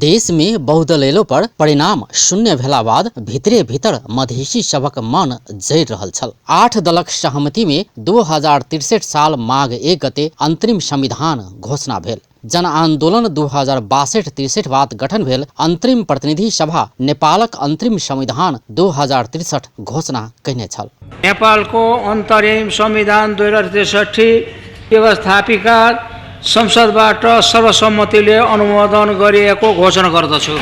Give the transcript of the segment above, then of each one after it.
देश में बहुदल एलो पर परिणाम शून्य भेला बाद भितरे भीतर मधेशी सभक मन जरि रहल छल। 8 दलक सहमति में 2063 साल माघ 1 गते अंतरिम संविधान घोषणा भेल। जन आंदोलन 2062-63 बाद गठन भेल अंतरिम प्रतिनिधि सभा नेपालक अंतरिम संविधान 2063 घोषणा कयने छल। नेपालको अन्तरिम संविधान 2063 व्यवस्थापिका संसदबाट सर्वसम्मतिले अनुमोदन गरिएको घोषणा गर्दछु।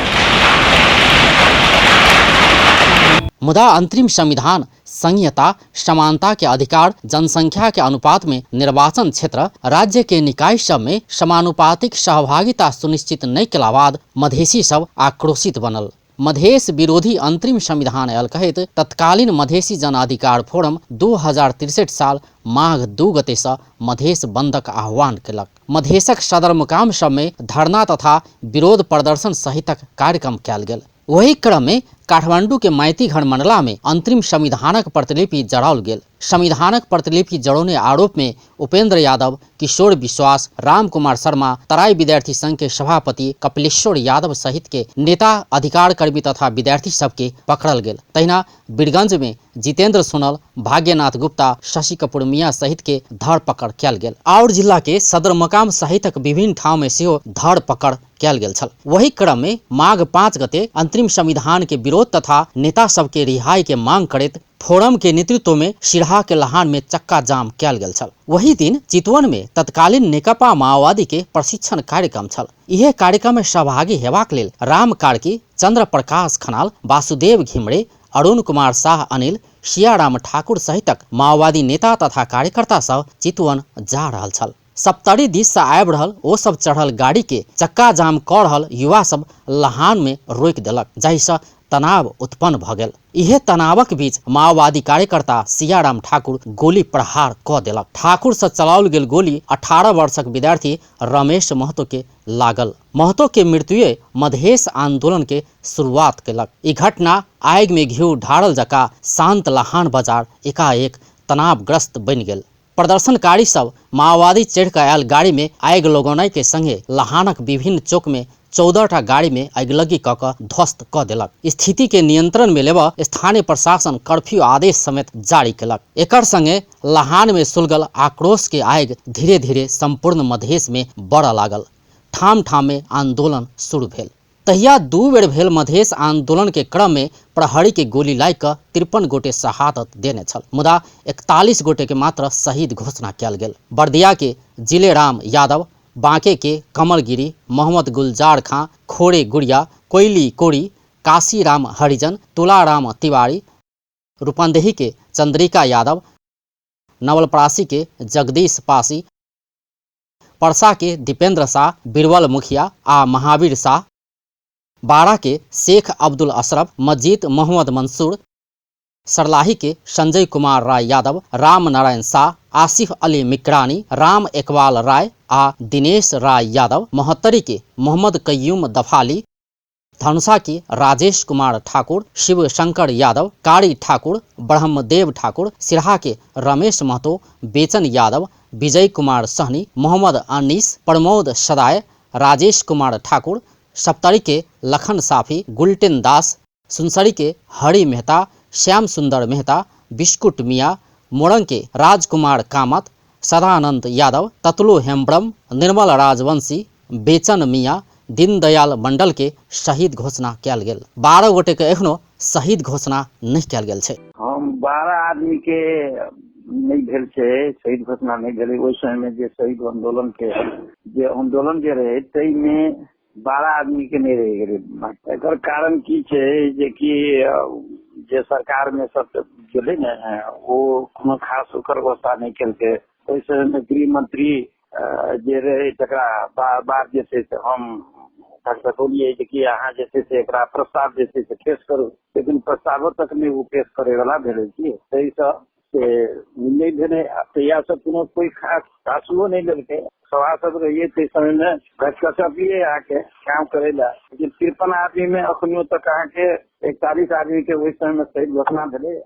मुदा अंतरिम संविधान संघीयता, समानता के अधिकार, जनसंख्या के अनुपात में निर्वाचन क्षेत्र, राज्य के निकाय सब में समानुपातिक सहभागिता सुनिश्चित नहीं केला बाद मधेशी सब आक्रोशित बनल। मधेश विरोधी अंतरिम संविधान आयल कहैत तत्कालीन मधेशी जन अधिकार फोरम 2063 साल माघ 2 गते से मधेश बंदक आह्वान केलक। मधेशक सदरमुकाम सब में धरना तथा विरोध प्रदर्शन सहितक कार्यक्रम कयल गेल। वही क्रम में काठमांडू के माइती घर मंडला में अंतरिम संविधानक प्रतिलिपि जराओल गेल। संविधानक प्रतिलिपि जरौने आरोप में उपेंद्र यादव, किशोर विश्वास, राम कुमार शर्मा, तराई विद्यार्थी संघ के सभापति कपिलेश्वर यादव सहित के नेता, अधिकार कर्मी तथा विद्यार्थी सबके पकड़ल गेल। तहिना बीरगंज में जितेंद्र सोनल, भाग्यनाथ गुप्ता, शशि कपूर मियाँ सहित के धरपकड़ कयल गेल। और जिला के सदरमकाम सहितक विभिन्न ठाउँ में सेहो धरपकड़ कयल गेल छल। वही क्रम में माघ 5 गते अंतरिम संविधान के विरोध तथा नेता सबके रिहाई के मांग करैत फोरम के नेतृत्व में सिरहा के लहान में चक्का जाम कयल गेल छल। वही दिन चितवन में तत्कालीन नेकपा माओवादी के प्रशिक्षण कार्यक्रम छल। इहे कार्यक्रम में सहभागी हेबाक लेल राम कार्की, चंद्र प्रकाश खनाल, वासुदेव घिमरे, अरुण कुमार शाह अनिल, सियाराम ठाकुर सहितक माओवादी नेता तथा कार्यकर्ता सब चितवन जा रहल छल। सप्तरी दिस से आबि रहल ओ सब चढ़ल गाड़ी के चक्का जाम कऽ रहल युवा सब लहान में रोकि देलक, जाहिसँ तनाव उत्पन्न भऽ गेल। इहे तनावक बीच माओवादी कार्यकर्ता सियाराम ठाकुर गोली प्रहार कऽ देलक। ठाकुर से चलाओल गेल गोली 18 वर्षक विद्यार्थी रमेश महतो के लागल। महतो के मृत्युए मधेश आंदोलन के शुरुआत केलक। ई घटना आगि में घिउ ढारल जकाँ शांत लहान बाजार एकाएक तनावग्रस्त बनि गेल। प्रदर्शनकारी सब माओवादी चढ़ि कऽ आयल गाड़ी में आगि लगौनाइ के संगे लहानक विभिन्न चौक में 14टा गाड़ी में अगिलगी कऽ कऽ ध्वस्त कऽ देलक। स्थिति के नियंत्रण में लेबऽ स्थानीय प्रशासन कर्फ्यू आदेश समेत जारी केलक। एकर संगे लहान में सुलगल आक्रोश के आगि धीरे धीरे संपूर्ण मधेश में बढ़ऽ लागल। ठाम ठाम में आंदोलन शुरू भेल। तहिया 2 बेर भेल मधेश आंदोलन के क्रम में प्रहरी के गोली लागि कऽ 53 गोटे शहादत देने छल, मुदा 41 गोटे के मात्र शहीद घोषणा कयल गेल। बर्दिया के जिलेराम यादव, बांके के कमलगिरी, मोहम्मद गुलजार खां, खोरे गुड़िया, कोयली कोरी, काशीराम हरिजन, तुलाराम तिवारी, रूपंदेही के चंद्रिका यादव, नवलपरासी के जगदीश पासी, परसा के दीपेंद्र शाह, बीरबल मुखिया आ महावीर शाह, बारा के शेख अब्दुल अशरफ, मजीद मोहम्मद मंसूर, सरलाही के संजय कुमार राय यादव, राम नारायण शाह, आसिफ अली मिकरानी, राम इकबाल राय आ दिनेश राय यादव, महोत्तरी के मोहम्मद कयूम दफाली, धनुषा के राजेश कुमार ठाकुर, शिव शंकर यादव, कारी ठाकुर, ब्रह्मदेव ठाकुर, सिरहा के रमेश महतो, बेचन यादव, विजय कुमार सहनी, मोहम्मद अनीस, प्रमोद सदाय, राजेश कुमार ठाकुर, सप्तरी के लखन साफी, गुलटेन दास, सुनसरी के हरि मेहता, श्याम सुंदर मेहता, बिस्कुट मिया, मोरंग के राजकुमार कामत, सदानंद यादव, ततलू हेम्ब्रम, निर्मल राजवंशी, बेचन मिया, दीनदयाल मंडल के शहीद घोषणा कयल गेल। 12 गोटे के एखनो शहीद घोषणा नहीं कयल गेल छै। हम 12 आदमी के नहीं भेल छै, शहीद घोषणा नहीं भेलै। ओहि समय में जे शहीद आंदोलन के जे आंदोलन जे रहे ताहि में 12 आदमी के नहीं रहि गेलै। एकर कारण की छै जे कि जे सरकार में सब गेलै ने ओ कोनो खास ओकर व्यवस्था नहीं केलकै। ओहि समय में गृह मंत्री जे रहे तकरा बार बार जे छै से हम देखौलियै जे कि अहाँ जे छै से एकरा प्रस्ताव जे छै से पेश करू, लेकिन प्रस्तावो तक नहि ओ पेश करे वाला भेलै की, ताहिसँ से नहि भेलै। तहिया से कोनो कोई खास आशुओ नहि लेलकै। सभासद रहियै ताहि समय में घचकचबियै अहाँके काम करै लए, लेकिन 53 आदमी में अखनियो तक अहाँके 41 आदमी के ओहि समय में शहीद घोषणा भेलै।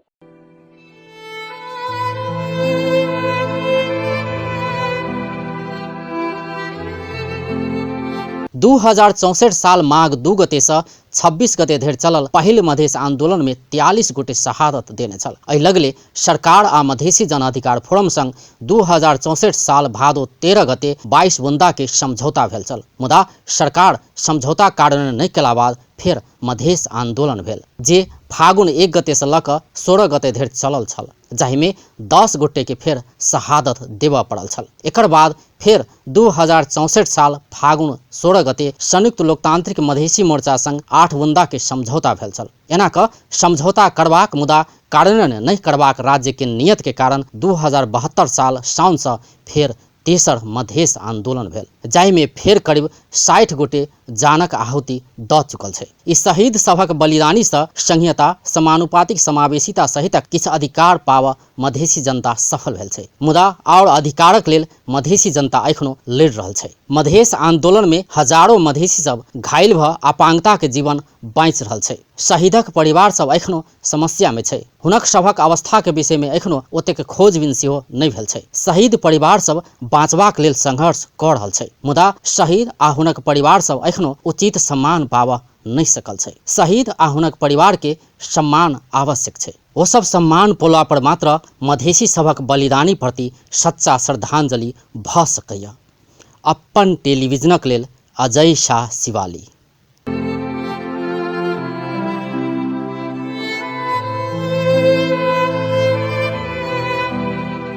2064 साल माघ 2 गतेसँ 26 गते धरि चलल पहिल मधेश आंदोलन में 43 गोटे शहादत देने छल। एहि लगले सरकार आ मधेसी जनअधिकार फोरम संग 2064 साल भादो 13 गते 22 बुंदा के समझौता भेल छल। मुदा सरकार समझौता कार्यान्वयन नहि केला बाद फेर मधेश आंदोलन भेल, जे फागुन 1 गते से लऽ कऽ 16 गते धरि चलल छल, जाहिमे 10 गोटे के फेर शहादत देबऽ पड़ल छल। एकर बाद फेर 2064 साल फागुन 16 गते संयुक्त लोकतांत्रिक मधेसी मोर्चा संग 8 बुंदा के समझौता भेल छल। एना कऽ समझौता करबाक मुदा कार्यान्वयन नहि करबाक राज्य के नियत के कारण 2072 साल साउन से फेर तेसर मधेश आंदोलन भेल, जाहिमे फेर करीब 60 गोटे जानक आहुति दऽ चुकल छै। ई शहीद सभक बलिदानीसँ संघीयता, समानुपातिक समावेशिता सहितक किछु अधिकार पाबऽ मधेसी जनता सफल भेल छै, मुदा आओर अधिकारक लेल मधेसी जनता एखनो लड़ि रहल छै। मधेश आंदोलन में हजारों मधेसी सब घायल भऽ अपांगता के जीवन बाँचि रहल छै। शहीदक परिवार सब एखनो समस्या में छै। हुनक सभक अवस्था के विषय में एखनो ओतेक खोजबीन सेहो नहि भेल छै। शहीद परिवार सब बाँचबाक लेल संघर्ष कऽ रहल छै, मुदा शहीद आ हुनक परिवार सब एखनो उचित सम्मान पाबऽ नहि सकल छै। शहीद आ हुनक परिवार के सम्मान आवश्यक छै। ओ सब सम्मान पौला पर मात्र मधेसी सभक बलिदानी प्रति सच्चा श्रद्धांजलि भऽ सकैया। अपन टेलीविजनक लेल अजय शाह शिवाली।